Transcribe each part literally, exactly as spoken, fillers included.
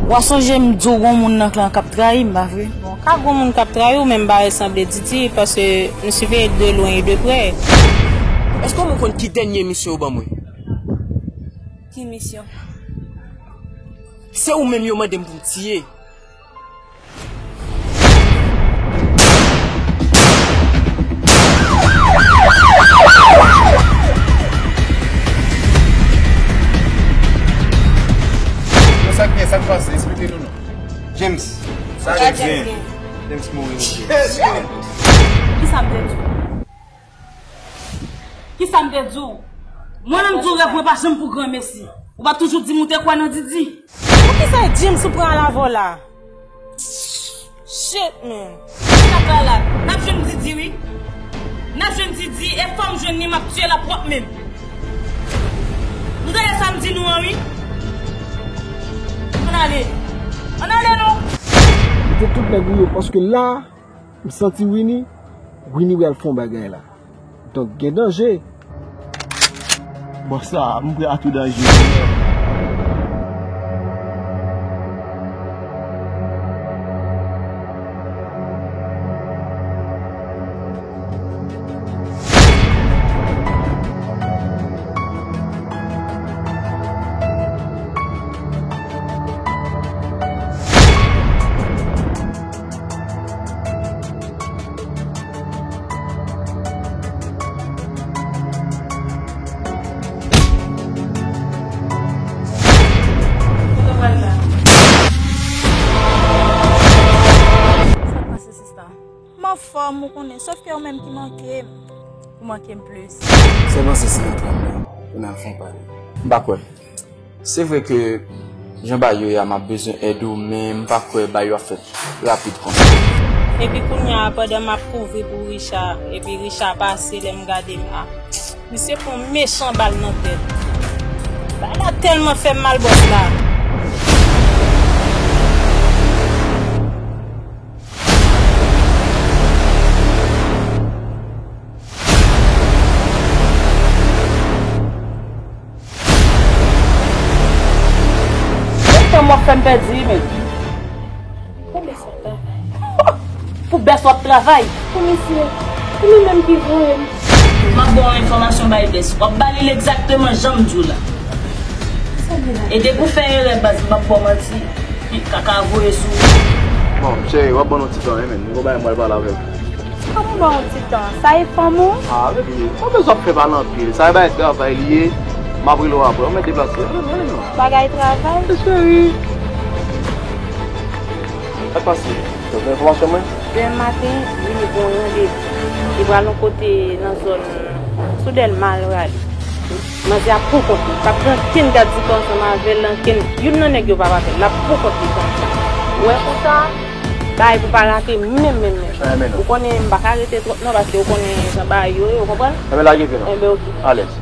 W a sonje m di w gon moun nan klan k ap trayi m, pa vre? Bon, ka gon moun k ap trayi w, men m pa resanble Didi, paske m siveye de lwen e de prè. Èske w konn ki dènye misyon yo ban mwen? Ki misyon? Se ou menm yo mande m pou m tiye. Yo, sa k gen, sa k pase? Eksplike nou non. James. Sa k gen? James mouri, mesye. Kisa m te di w? Kisa m te di w? Mwen menm di w rèv mwen pa janm pou granmesi. Ou pa toujou di m ou te kwè nan Didi? Poukisa e James ou pran alavò la? Shit, man. Sa k la la? N ap jwenn Didi, wi. N ap jwenn Didi, e fò m jwenn li, m ap tiye l a pwòp men m. Nou tande sa m di nou an, wi. Ann ale. Ann ale, non. Mete tout nèg ou yo, paske la, m santi Winnie, Winnie pral fè yon bagay la. Donk, gen danje. Bon, sa, m prè a tou danje. Sa k pase, sista? M anfòm, ou konnen, sòf ke ou menm ki manke m. Ou manke m plis. Sèlman se si nan tranm nan, pou n al fè yon pale. M pa kwè. Se vre ke jan bagay yo ye a, m ap bezwen èd ou, men m pa kwè bagay yo ap fèt rapid konsa. Epi kounye a, pandan m ap kouvri pou Richard, epi Richard pase, lè m gade m a, misye pran mechan bal nan tèt. Bagay la tèlman fè m mal, bòs la. Tout tan w ap fè m pèdi, men. Pou bès w ap travay. Pou bès w ap travay? Pou misye. Pou li menm ki voye m. M ap ba w yon enfòmasyon bay bès. W ap ba li l egzakteman jan m di w la. E depi w fè erè, baz, m p ap ba w manti. Kaka voye sou ou. Bon, cheri, w ap ban nou ti tan, wi, men. M gon bagay m pral pale avè w. Kòman w ban w ti tan? Sa e fanm ou? Ah, baby, pa bezwen ap fè pale anpil. Sa e bagay travay li ye. M ap rele w apre. Ou mèt deplase. Ale, ale, non. Bagay travay? Yes, cheri. Sa k pase? Ou gen enfòmasyon mwen? Demen maten, Winnie gen yon randevou. Li pral yon kote nan zòn sou Dèlma, l rale. Manzè a poukont li. P ap gen ankenn gad di kò ansanm avè l, ankenn youn nan nèg yo p ap avè l. L ap poukont li konsa. Ou wè konsa, bagay pou pa rate menm, menm, menm. Ou konnen m pa ka rete twòp non, paske ou konnen jan bagay yo ye, ou konprann? Enben, lage pye non. Enben, oke. Alèz.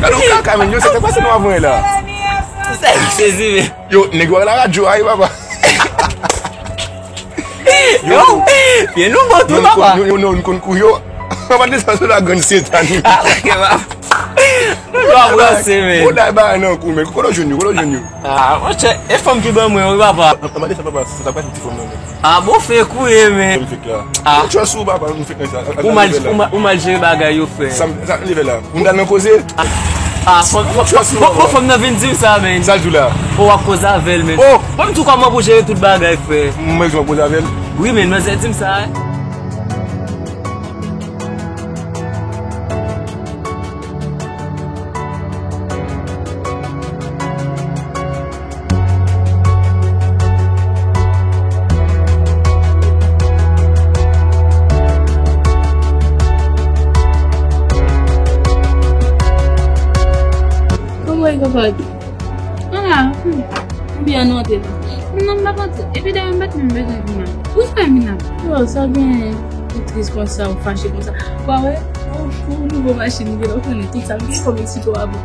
Gade yon kaka, men, yo, sa k pase nou avè la? Sa k sezi, men. Yo, nèg yo la radyo a, wi, papa. Yo, pye nou bon tou, papa. Yo, yo, nou konn kou yo. Anba de sa, se la grann setan. Ah, ok, papa. Nou dwe avanse, men. Ou day bagay nan kou, men. Kote w jwenn yo, kote w jwenn yo? Ah, monchè, e fanm ki ban mwen, wi, papa. Anba de sa, papa, se sa k pase ti fanm nan, men. Ah, bon, fè kouri, men. Fè m fèk la. Ah. Ou trust ou, papa, m fèk nan sa. Ou mal, ou mal, ou mal jere bagay yo, frè. Sa, sa leve la. Ou m t al nan koze. Ah, fò, fò, fò, fò, fò fanm nan vin di m sa, men. Sa l di w la? O, w ap koze avè l, men. O! Ban m di w kòman pou jere tout bagay, frè. Mwen, jan w ap koze avè l? Wi, men, manzè di m sa, wi. Papa, ala, hmm, byen nou antre la. Non, m p ap antre. Epi dayè, m pa t menm bezwen vin la. Ou fè vin la? Yo, sa gen, ou tris konsa, ou fache konsa. Ou pa wè, ou, ou nouvo machin, ou gen, ou konnen tout sa. M gen kòb Meksiko a bon.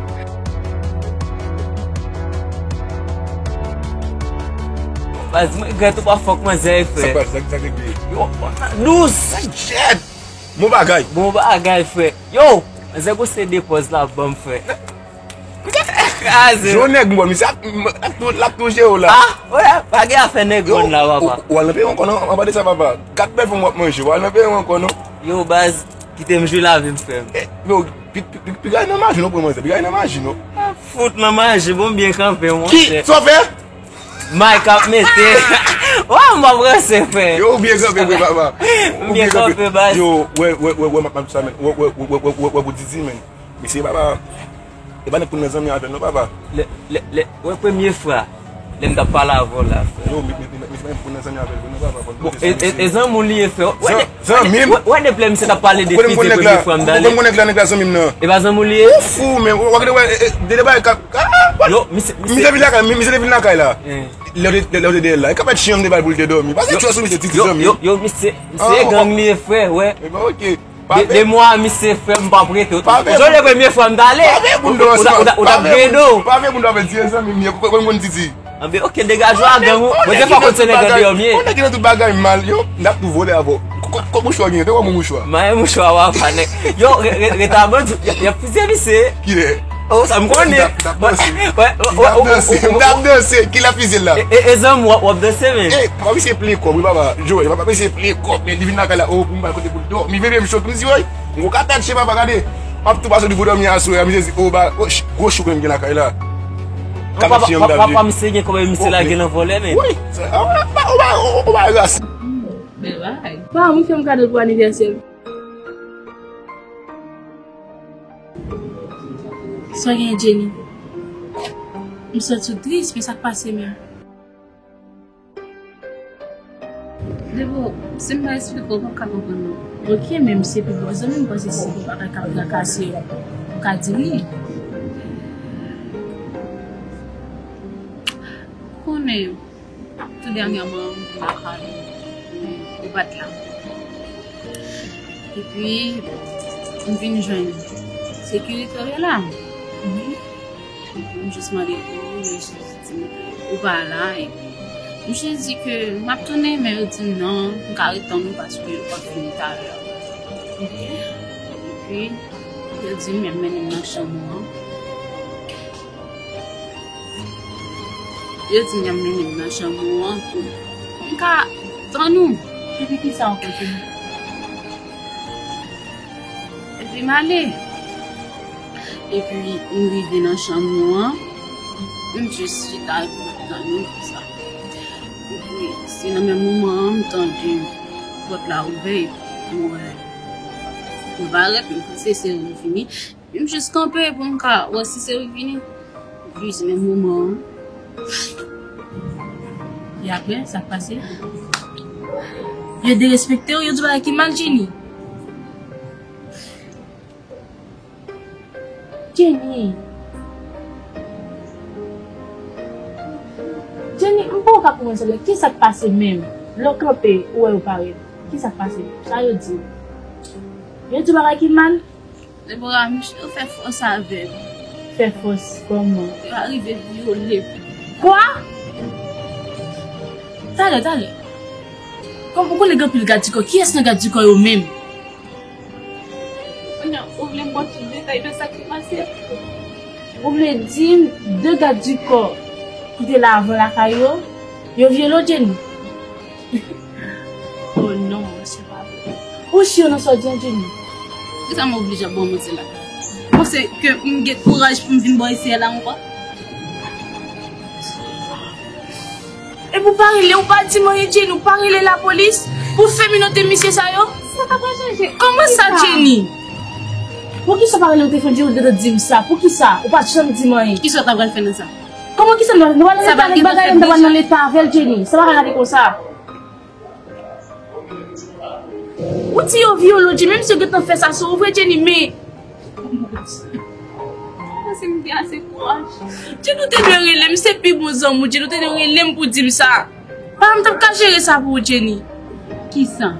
Baz, mwen regrèt ou pa fòk manzè, frè. Sa pa, sa, sa regle. Yo, dous. Shit. Bon bagay. Bon bagay, frè. Yo, manzè gon seri de pòz la ban m, frè. Kraze. Jò nèg mòn, misye ap, ap tou, l ap tou jere w la. Ah, wè, pa gen afè nèg mòn la, papa. Ou, ou al nan peyi ankò non, anba de sa, papa. Gad bèl fanm w ap manje, ou al nan peyi ankò non. Yo, baz, kite m jwi lavi m, frè m. Eh, yo, pi, pi, pi, piga nan maji non, pran manzè, piga nan maji non. Ah, fout nan maji, bon, m byen kanpe, monchè. Ki? Sa w fè? Mike ap mete. Wa, m ap ranse, frè. Yo, ou byen kanpe, vre, papa. M byen kanpe, baz. Yo, wè, wè, wè, wè, m ap sa, men. Wè, wè, wè, pou Didi, men. Mesye, papa. E pa nèg pou n nan zanmi avè l, non, papa. Lè, lè, lè, wè, premye fwa, lè m t ap pale avè w la, frè. Yo, mesye, mesye, pa nèg pou n nan zanmi avè l, non, papa. Bon, e, e, e zanmi w li ye, frè. Wè, zanmi m? Wè, wè, depi lè misye t ap pale de Fidye, premye fwa m t ale. Ou konn nèg la, nèg la zanmi m nan. E pa zanmi w li ye? Ou fou, men. Ou, ou, ou, ou, de, de bagay k ap, ah, what? Yo, misye, misye te vin lakay, misye te vin lakay la. Eh. Lè w te, lè, lè w te dèyè l la. E k ap fè chyen m te bay pou l te dòmi. Pase tchò sou misye, Didi, zanmi. Yo, yo, yo, misye, misye gang li ye, frè, wè. E ben, ok. De, de mwa, misye, frè, m p ap rete. Jodi premye fwa m t ale. Ou, ou, ou, ou t ap gade w. Pa vle pou n dòmi, Didi, zanmi m ye. Ou konn, konn Didi. Anben, ok, degaje w a gang ou. Bon, se fò konn se nèg an deyò m ye. Ou nèg ki nan tout bagay mal, yo. N ap tou vole avè w. Kot, kot mouchwa w genyen? Te wè mwen mouchwa. Mwen mouchwa w apa, nèg. Yo, re, re, rete a bandi, y ap, y ap fizye misye. Kilè? Oh, sa m konnen. M t ap, m t ap danse. Wè, wè, m t ap danse. M t ap danse. Kilè fizye l la? E, e, e zanmi w ap, w ap danse, men. E, papa, misye plen kòb, wi, papa. Joe, papa, misye plen kòb, men li vin lakay la, oh, pou m ba l kote pou l dòmi. Veye m cho, m di, woy. M gon katèt che papa, gade. M ap tou pase li pou dòmi aswè a, misye di, oh, ba, oh, ch-, gwo chou m gen lakay la. Papa, papa, misye gen kòb, misye lage nan vòlè, men. Wi, sa, ou pa, ou pa, ou pa ras. Bèl bagay. Pa, mwen fè m kado pou anivèsè m. Sa gen, Jenny? M santi w tris, men sa k pase menm? Debo, si m pa eksplike w, w p ap ka konprann non. Ok, men m se pi bon zanmi m, m panse si se papa k ap trakase w, ou ka di m li. Ou konnen, tou dènyèman, m vin lakay ou, ou pa t la. Epi, m vin jwenn sekirite yo la. Wi. Epi, m jis mande pou ou, yo jis di m ou pa la. Epi, m jis di ke m ap tounen, men yo di m non, m ka ret tann ou paske w ap vini talè. Ok. Epi, yo di m y ap mennen m nan chanm ou an. Yo di m y ap mennen m nan chanm ou an pou m ka tann ou. Epi kisa ankò, Jenny? Epi m ale. Epi m rive nan chanm ou an. M jis chita epi m ap tann ou konsa. Epi se nan menm moman an m tande pòt la ouvè epi m wè ou parèt, m panse se ou vini. M jis kanpe pou m ka wè si se ou vini. Jis menm moman an. E apre, sa k pase? Yo derespekte w, yo di w bagay ki mal, Jenny. Jenny. Jenny, m poko ka konprann sa. Kisa k pase menm? Lè w kanpe, ou wè yo parèt. Kisa k pase menm? Sa yo di w? Yo di w bagay ki mal? Deborah, misye yo fè fòs avè m. Fè fòs kòman? Yo arive vyole m. Kwa? Talè, talè. Kòm ou konnen gen anpil gadikò, kiyès nan gadikò yo menm? Kounye a, ou vle m ba w tout detay de sa ki pase? Ou vle di m de gadikò ki te la avan lakay yo, yo vyole w, Jenny? Oh non, se pa vre. Ou si nan sa w di an, Jenny? Poukisa m oblije ap ba w manti la? Ou panse ke m gen kouraj pou m vin bò isi a la ankò? Epi ou pa rele, ou pa di m anyen, Jenny, ou pa rele lapolis pou fè minote misye sa yo? Sa ta pral chanje. Kòman sa, Jenny? Poukisa ou pa rele, ou te fè Jenny, ou te di m sa? Poukisa? Ou pa t janm di m anyen. Kisa w ta pral fè nan sa? Kòman kisa nou, nou pa nan leta avèk bagay, nou pa nan leta avè l, Jenny. Sa pa ka rete konsa. Ou di yo vyole w, Jenny, menm si yo gentan fè sa sou ou vre, Jenny, men. Panse m gen ase kouraj. Jenny, ou te dwe rele m, se pi bon zanmi w, Jenny, ou te dwe rele m pou di m sa. Papa m t ap ka jere sa pou ou, Jenny. Kisa?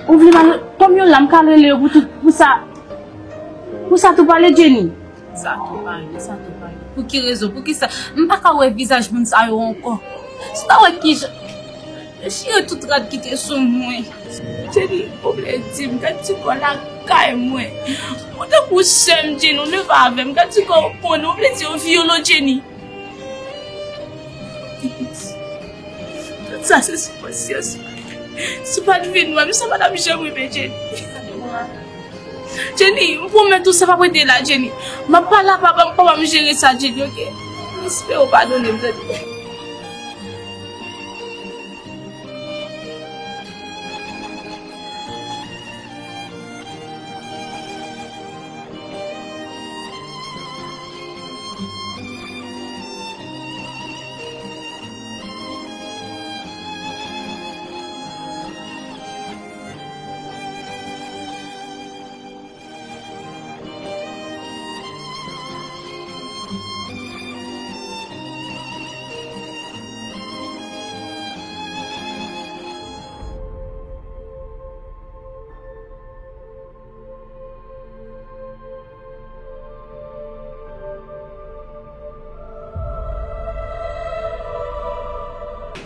Ou vle m al, kòm yo la, m ka rele yo pou tout, pou sa, pou sa tou pale, Jenny? Sa tou pale, sa tou pale. Pou ki rezon? Pou ki sa? M pa ka wè vizaj moun sa yo ankò. Si w ta wè kijan yo chire tout rad ki te sou mwen. Jenny, ou vle di m, gad ti kò lakay mwen. Ou tankou sè m, Jenny, ou leve avè m. Gad ti kò ou konnen, ou vle di yo vyole w, Jenny. Tout sa se sou konsyans mwen. Si w pa t vin wè m, sa pa t ap janm rive, Jenny. Jenny, m pwomèt ou sa p ap rete la, Jenny. M ap pale a papa m, papa m jere sa, Jenny, oke? M espere w padone m, tande.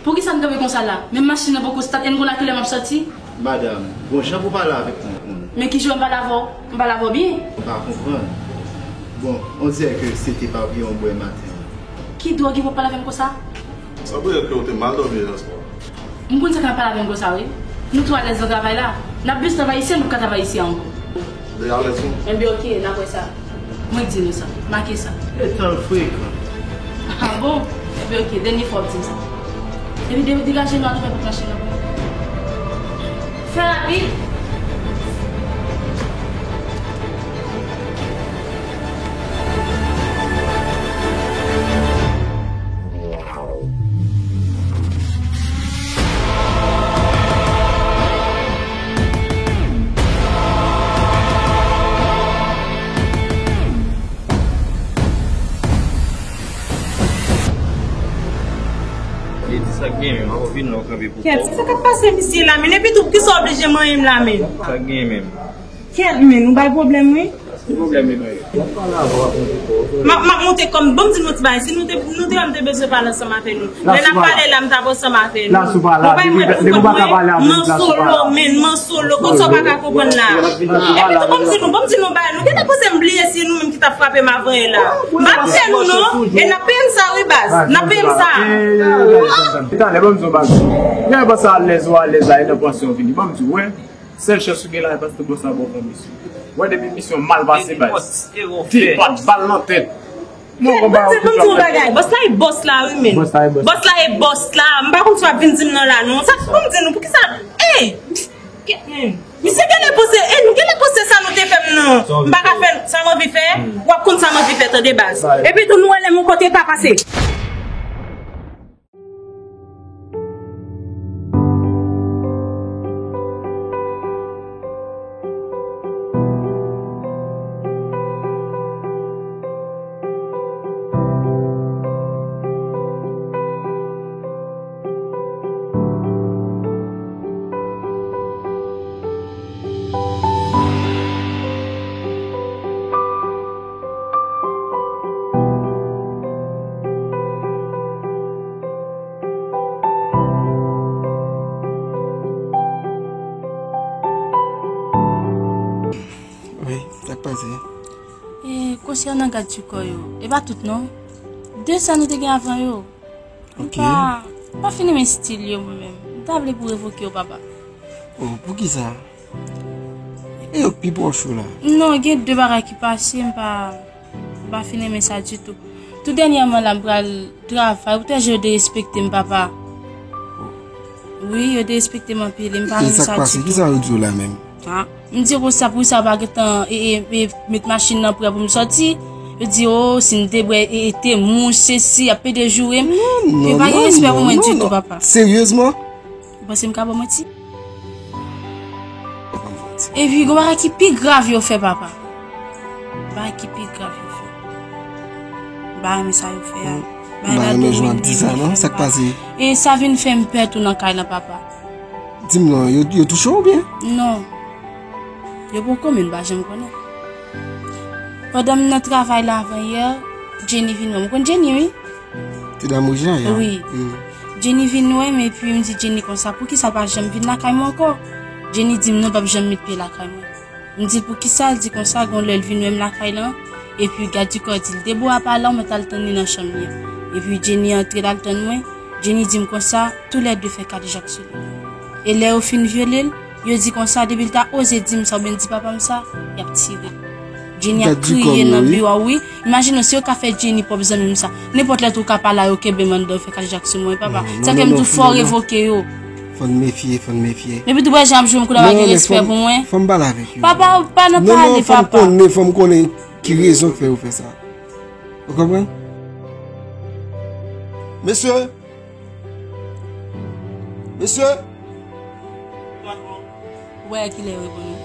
Poukisa n kanpe konsa la? Menm machin nan poko stat, e n konn a kilè m ap sòti? Madanm, bon, jan pou pale avèk mwen, moun. Men kijan m pale avè w? M pale avè w byen. M pa konprann. Bon, on dirè ke se te papye w bwè maten an. Ki dwòg ki pou pale avè m konsa? Sa vle di ke w te mal dòmi yè swa. M konn sa k ap pale avè m konsa, wi. Nou tou alèz nan travay la. N ap bezwen travay isi a, nou p ka travay isi a ankò. Li alèz tou? Enben, oke, n ap wè sa. Mwen k di nou sa. Make sa. Etan l frekan. Ah bon? Enben, oke, dènye fwa w ap di m sa. Epi de-, degaje nou al ouvè pòt machin nan pou mwen. Fè rapid! Li di sa k gen menm, ankò vin la w kanpe pou kò w. Kèt, sa k ap pase misye la menm? Epi tou, poukisa w oblije manyen m la menm? Sa k gen menm? Kèt, men, nou bay pwoblèm, wi. Ki pwoblèm li bay? M ap, m ap monte kò m. Ban m di nou ti bagay. Si nou te, nou te wè m te bezwen pale ansanm avè nou. Lè n ap pale la, m t ap ansanm avè nou. Bon, bay mwen pou kont mwen, m an solo, men, m an solo. Konsa w pa ka konprann la. Epi tou, ban m di nou, ban m di nou bagay. Nou gentan panse m bliye si nou menm ki t ap frape m avan yè la. M ap fè nou non. E n ap peye m sa, wi, baz. N ap peye m sa. Talè, ban m di w bagay. Lè w panse alèz ou alèz la, e nan pansyon w vini. Ban m di w, wè. Sèl chans ou gen la, e paske bòs la ba w kòm misyon. Wè, depi misyon mal pase, baz. Depat, bal nan tèt. Mwen, mwen, ban m di w bagay. Bòs la e bòs la, wi, men. Bòs la e bòs. Bòs la e bòs la. M pa konn sa w ap vin di m nan la, non. Sa, ban m di nou, poukisa? Ey! Misye genlè panse, ey, nou genlè panse sa nou te fè m nan. M pa ka fè sa m anvi fè. W ap konn sa m anvi fè, tande, baz. Epi tou, nou wè lè m yon kote pa pase. Wi, sa k pase? E, konsènan gad ti kò yo, e pa tout non. De sa nou te gen avan yo. M pa, m pa fin renmen stil yo mwen menm. M ta vle pou revoke yo, papa. Oh, poukisa? E yo k pi pwòch ou la? Non, gen de bagay ki pase, m pa, m pa fin renmen sa ditou. Tou dènyèman la, m pral travay, ou te jwe yo derespekte m, papa. Wi, yo derespekte m anpil, e m pa renmen sa ditou. Kisa k pase? Kisa yo di w la menm? Ah, m di yo konsa, pou sa pa gentan, e, e, e, met machin nan prè pou m sòti. Yo di, oh, si m te bwè, e, e, te mouch, sesi, y ap pede joure m. Non, non, non, non. Yo pa gen respè pou mwen ditou, papa. Seryezman? Ou panse m ka ba w manti? Epi, gon bagay ki pi grav yo fè, papa. Bagay ki pi grav yo fè. pa renmen sa yo fè a. M pa renmen jan w ap di sa non, sa k pase? E sa vin fè m pè tou nan kay lan, papa. Di m non, yo, yo touche w oubyen? Non. Yo poko, men m pa janm konnen. Pandan m nan travay la avan yè, Jenny vin wè m. Ou konn Jenny, wi? Ti dam wouj la, ya. Wi. Jenny vin wè m, epi m di Jenny konsa, poukisa l pa janm vin lakay mwen ankò? Jenny di m non, l p ap janm met pye lakay mwen. M di l poukisa, l di konsa, gon lè l vin wè m lakay lan, epi gad di kò di l, Debora pa la, w mèt al tann li nan chanm li an. Epi Jenny antre l al tann mwen, Jenny di m konsa, toulède fè kadejak sou li. E lè yo fin vyole l, yo di konsa, depi l ta oze di m sa oubyen di papa m sa, y ap tire l. Jenny ap kriye nan biwo a, wi. Imajine w, si yo ka fè Jenny pwòp zanmi m sa. Nenpòt lè tou ka pa la, yo kenbe m anndan, yo fè kadejak sou mwen, papa. Sa fè m di w fò w revoke yo. Fò n mefye, fò n mefye. Depi tou wè jan ap jwe m kou la pa gen respè pou mwen. Fò m pale avèk yo. Papa, pa nan pale, papa. Non, non, fò m konnen, fò m konnen ki rezon k fè yo fè sa. Ou konprann? Mesye! Mesye! Ou wè kilè yo reponn ou?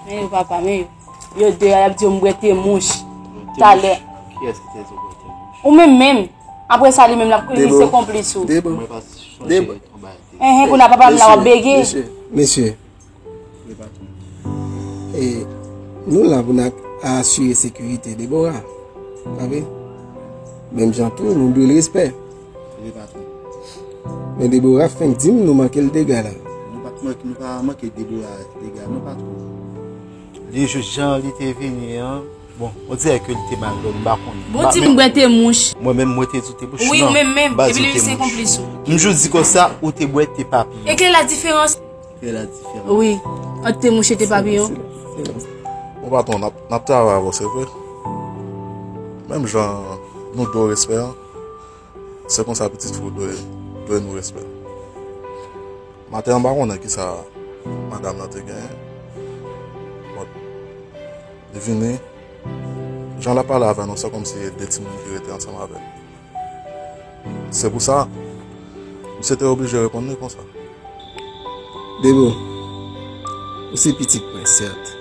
Men yo, papa, men yo. Yo de a, y ap di yo m bwè te mouch. Talè. Kiyès ki te di w bwè te mouch? Ou menm menm. Apre sa, li menm l ap li se konplis ou. Debo. Mwen pa sonje anba te. Enhen, kounye a papa m la w ap bege. Mesye, mesye. Wi, patwon. E, nou la pou n asire sekirite Debora. Pa vre? Menm jan tou, nou dwe l respè. Wi, patwon. Men Debora fenk di m nou manke l dega la. Nou pa t manke, nou pa manke Debora dega, non, patwon. Li jis jan li te vini an. Bon, on dirè ke li te mal dòmi, m pa konn. Bon, di m bwè te mouch. Mwen menm, mwen te di w te mouch. Wi, ou menm menm. Epi li se konplis ou. M jis di konsa, ou te bwè te papiyon. E ki la diferans? Ki la diferans? Wi, ant te mouch e te papiyon. Bon, patwon, n ap, n ap travay avè w, se vre. Menm jan nou dwe w respè an, se konsa pitit fi w dwe, dwe nou respè. Maten an, m pa konnen kisa madanm nan te genyen. Bon, li vini, jan l ap pale avè nou, se kòmsi e de timoun ki rete ansanm avè l. Se pou sa, misye te oblije reponn li konsa. Debo, ou se pitit mwen, sèt.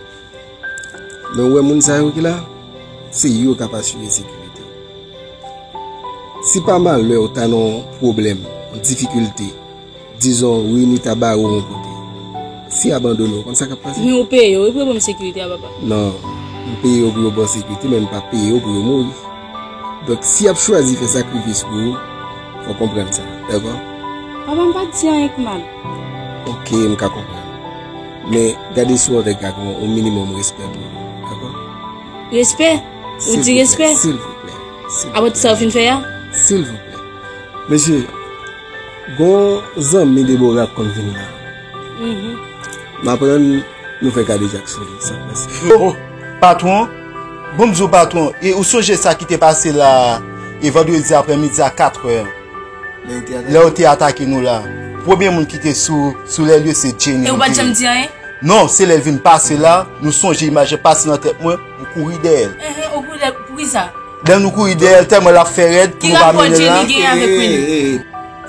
Men ou wè moun sa yo ki la, se yo k ap asire sekirite w. Si pa malè ou ta nan yon pwoblèm, yon difikilte, dizon, Winnie ta bare w yon kote, si abandone w, konn sa k ap pase? Men ou peye yo, wi, pou yo ban m sekirite a, papa. Non, m peye yo pou yo ba w sekirite, men m pa peye yo pou yo mouri. Donk, si y ap chwazi fè sakrifis pou ou, fò w konprann sa, dakò? Papa, m pa t di anyen k mal. Oke, m ka konprann. Men gade si w avèk gad yon minimòm respè pou ou, dakò? Respè? Ou di respè? Silvouplè, silvouplè. Apre tout sa w fin fè a? Silvouplè. Mesye, gon zanmi Debora k konn vin la. Mhm. M aprann nou fè kadejak sou li, sa k pase? Oh, patwon, bon, m di w, patwon, e ou sonje sa ki te pase la, e vandredi aprèmidi a katrè? Lè yo te atake. Lè yo te atake nou la. Premye moun ki te sou, sou lè lye, se Jenny. E ou pa t janm di anyen? Non, se lè l vin pase la, nou sonje imaj lan pase nan tèt mwen, m kouri dèyè l. Enhen, ou kouri dèyè l, poukisa? Lè nou kouri dèyè l, tèlman l ap fè rèd, pou nou pa mennen l la. Ki rapò Jenny genyen avèk Winnie?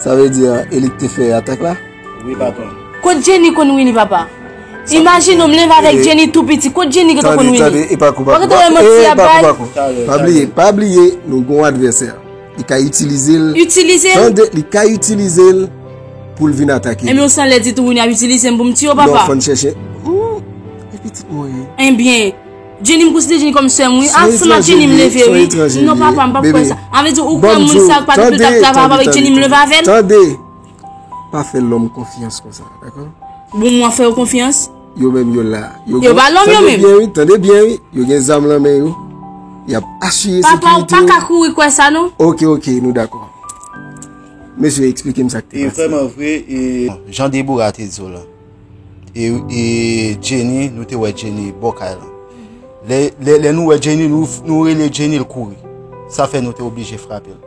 Sa vle di, e li k te fè atak la? Wi, patwon. Kot Jenny konn Winnie, papa? Imajine w, m leve avèk Jenny tou piti. Kot Jenny gentan konn Winnie? Tande, tande, e pa kou, pa kou, pa kou, e pa kou, pa kou. Pa bliye, pa bliye, nou gon advèsè. Li ka itilize l. Itilize l? Tande, li ka itilize l pou l vin atake. Ebyen, ou san lè di tou, Winnie ap itilize m pou m tiye w, papa. Non, fò n chèche. Ooh, e pitit mwen ye. Ebyen, Jenny, m konsidere Jenny kòm sè m, wi. Ansanm ak Jenny m leve, wi. Non, papa, m p ap kwè sa. Sa vle di, ou kwè moun sa k pa t ap travay avèk Jenny, m leve avè l? Tande, pa fè lòm konfyans konsa, dakò? Bon, mwen fè yo konfyans? Yo menm, yo la. Yo pa lòm, yo menm. Tande byen, wi, tande byen, wi. Yo gen zam nan men yo. Y ap asire sekirite yo. Papa, ou pa ka kouri kwè sa, non. Oke, oke, nou dakò. Mesye, eksplike m sa k te pase. E vrèman vre, e jan Debora te di w la. E, e Jenny, nou te wè Jenny bò kay lan. Lè, lè, lè nou wè Jenny, nou, nou rele Jenny, l kouri. Sa fè nou te oblije frape l.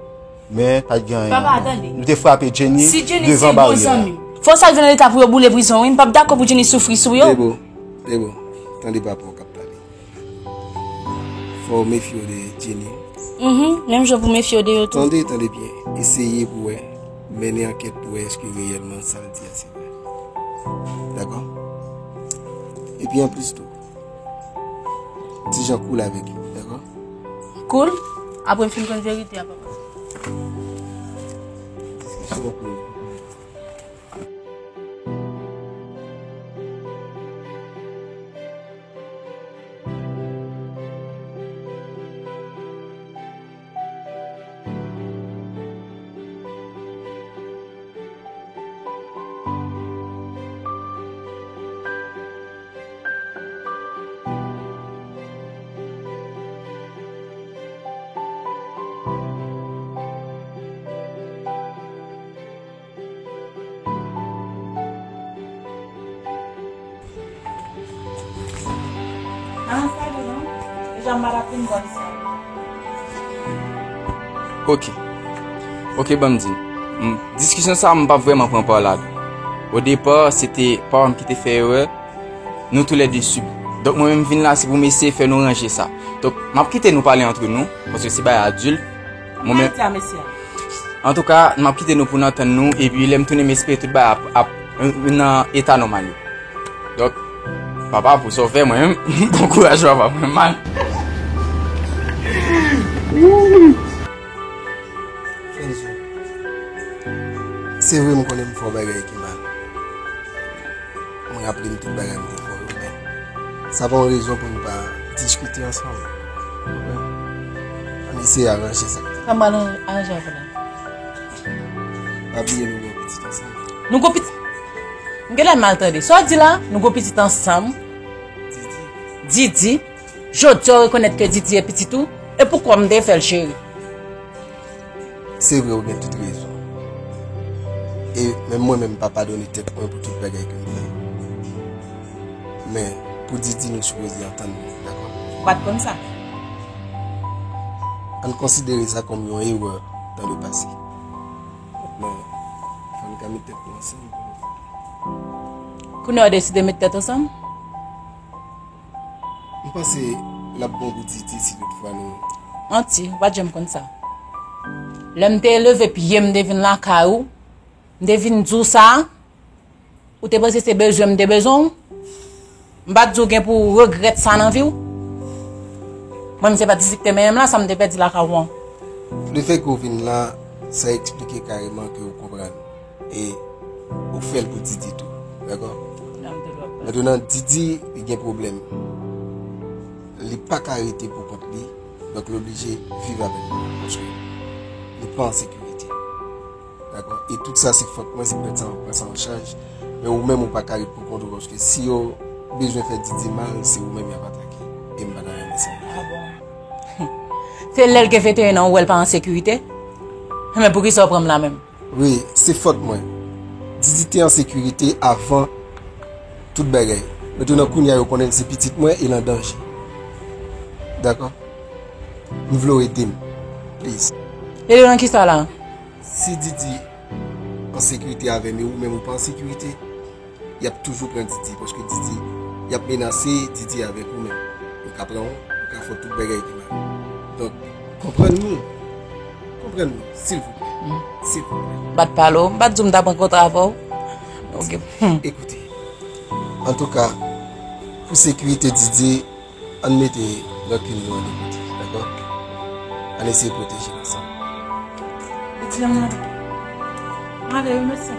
Men, pa t gen anyen. Papa, tande. Nou te frape Jenny devan baryè a. Si Jenny se bon zanmi m, fò sa rive nan leta pou yo boule prizon, wi. M p ap dakò pou Jenny soufri sou yo. Debo, Debo, tande papa w k ap pale. Fò w mefye w de Jenny. Mhm, menm jan pou mefye w de yo tou. Tande, tande byen. Eseye pou w wè. Mennen ankèt pou wè èske reyèlman sa l di a se vre. Dakò? Epi anplis tou, ti jan koul avèk yo, dakò? Koul? Apre m fin konn verite a, papa. Diskisyon koul. An, sa yo non. Deja m pa t ap vin bò isit. Ok. Ok, ban m di. M, diskisyon sa a, m p ap vrèman pran pa ladan. O depa, se te papa m ki te fè erè. Nou toulède sibi. Donk, mwen menm, m vin la, se pou m eseye fè nou ranje sa. Donk, m ap kite nou pale antre nou, paske se bagay adilt. Mwen menm, Ayiti a, mesye a. Antouka, m ap kite nou pou n antann nou, epi lè m tounen, m espere tout bagay ap, ap, nan eta nòmal yo. Donk, papa, pou sa w fè, mwen menm, bon kouraj, papa, mwen mal. Kenzo, se vre, m konnen m fè w bagay ki mal. Mwen raple m tout bagay m te fè w yo, men sa pa yon rezon pou n pa diskite ansanm. Konprann? Ann eseye aranje sa k te. Sa m pral aranje avè w la? Pa bliye nou gen yon pitit ansanm. Nou gon pitit? M genlè mal tande. Sa w di la? Nou gon pitit ansanm? Didi. Didi. Jodi a w rekonèt ke Didi e pitit ou? E poukwa m te fè l, cheri? Se vre, ou gen tout rezon. E menm mwen menm, m pa padone tèt mwen pou tout bagay ke m fè. Men, pou Didi, nou sipoze antann nou, dakò? Ou pa t konn sa? Ann konsidere sa kòm yon erè dans le passé. Men, fò n ka met tèt nou ansanm pou nou. Kounye a w deside met tèt ansanm? M panse l ap bon pou Didi si toutfwa nou. Manti, ou pa t janm konn sa. Lè m te leve pye m, m te vin lakay ou, m te vin di w sa, ou te panse se bezwen m te bezwen w? M pa t di w gen pou w regrèt sa nan vi w? Mwen, m se pa Didi ki te mennen m la, sa m te pèdi lakay ou an. Lefètke w vin la, sa eksplike kareman ke w konprann. E ou fè l pou Didi tou. Dakò? Mentnan, Didi, li gen pwoblèm. Li pa ka rete pou kont li. Donk, li oblije viv avèk nou. Paske nou pa an sekirite. Dakò? E tout sa, se fòt mwen, se pèt sa, mwen pran sa an chaj. Men ou menm, ou pa ka ret pou kont ou, paske si yo bezwen fè Didi mal, se ou menm y ap atake. E m pa ta renmen sa. Ah bon? Se lè l gen venteyen an, ou wè l pa an sekirite? Men poukisa w pran m la menm? Wi, se fòt mwen. Didi te an sekirite avan tout bagay. Mentnan, kounye a yo konnen l se pitit mwen e l an danje. Dakò? M vle w ede m. Please. Ede w nan kisa la? Si Didi an sekirite avè m e ou menm ou pa an sekirite, y ap toujou pran Didi, paske Didi, y ap menase Didi avèk ou menm. Yo ka pran w, yo ka fè w tout bagay ki mal. Donk, konprann nou. Konprann nou, silvouplè. Silvouplè. M pa t pale w, m pa t di w m t ap rankontre avè w. Ok. Hmm. Ekoute, antouka, pou sekirite Didi, ann mete rankin nou an de kote, dakò? Ann eseye pwoteje l ansanm. Eti, ann ale. Ann ale, wi, mèsi.